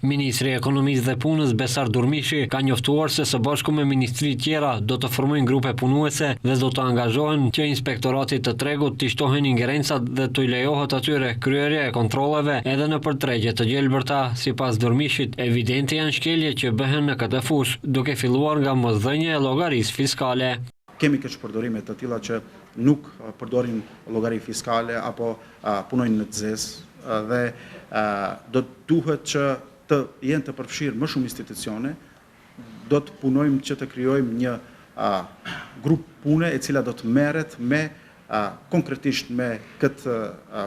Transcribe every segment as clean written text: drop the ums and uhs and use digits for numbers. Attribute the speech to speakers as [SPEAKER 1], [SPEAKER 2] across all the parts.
[SPEAKER 1] Ministri i Ekonomisë dhe Punës, Besar Durmishi, ka njoftuar se së bashku me ministritë tjera do të formojnë grupe punuese dhe do të angazhohen që Inspektoratit të Tregut t'i shtohen ingerencat dhe t'u lejohet atyre kryerja e kontrolleve edhe nëpër tregje të gjelbërta. Sipas Durmishit, evidente janë shkeljet që bëhen në këtë fushë, duke filluar nga mosdhënia e llogarisë fiskale.
[SPEAKER 2] Kemi keqpërdorime të tilla që nuk përdorin llogari fiskale apo punojnë në të zezë dhe do të duhet që të jenë të përfshirë më shumë institucione, do të punojmë që të krijojmë një grup pune e cila do të merret me konkretisht me këtë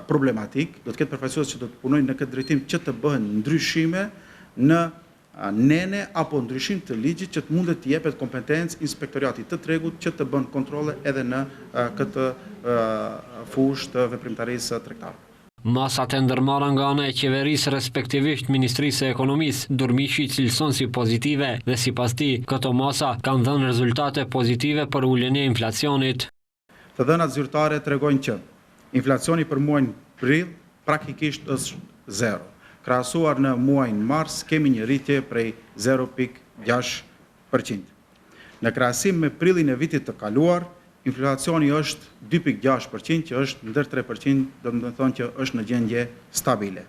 [SPEAKER 2] problematikë, do të ketë përfaqësues që do të punojnë në këtë drejtim që të bëhen ndryshime në nene apo ndryshim të ligjit që të mundet t'i jepet kompetencë Inspektoriatit të Tregut që të bën kontrolle edhe në këtë fushë të veprimtarisë së tregtarëve.
[SPEAKER 1] Masat e ndërmarra nga ana e qeverisë respektivisht Ministrisë së Ekonomisë, Durmishi i cilëson si pozitive dhe sipas tij, këto masa kanë dhënë rezultate pozitive për uljen e inflacionit.
[SPEAKER 2] Të dhënat zyrtare tregojnë që inflacioni për muajin prill praktikisht është zero. Krahasuar në muajin mars kemi një rritje prej 0,6%. Në krahasim me prillin e vitit të kaluar, inflacioni është 2,6% që është ndër 3%, do të thonë që është në gjendje stabile.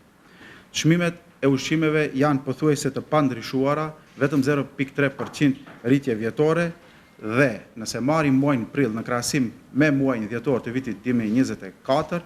[SPEAKER 2] Çmimet e ushqimeve janë pothuajse të pandryshuara, vetëm 0,3% rritje vjetore dhe nëse marrim muajin prill në krahasim me muajin dhjetor të vitit 2024,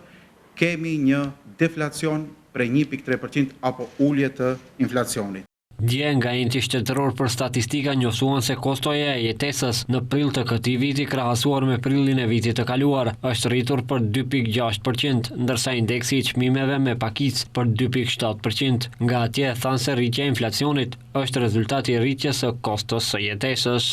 [SPEAKER 2] kemi një deflacion prej 1,3% apo ulje të inflacionit.
[SPEAKER 1] Dje, nga Enti Shtetëror për Statistika njoftuan se kostoja e jetesës në prill të këtij viti krahasuar me prillin e vitit të kaluar është rritur për 2,6%, ndërsa indeksi i çmimeve me pakicë për 2,7%. Nga atje thanë se rritja e inflacionit është rezultat i rritjes së kostos së jetesës.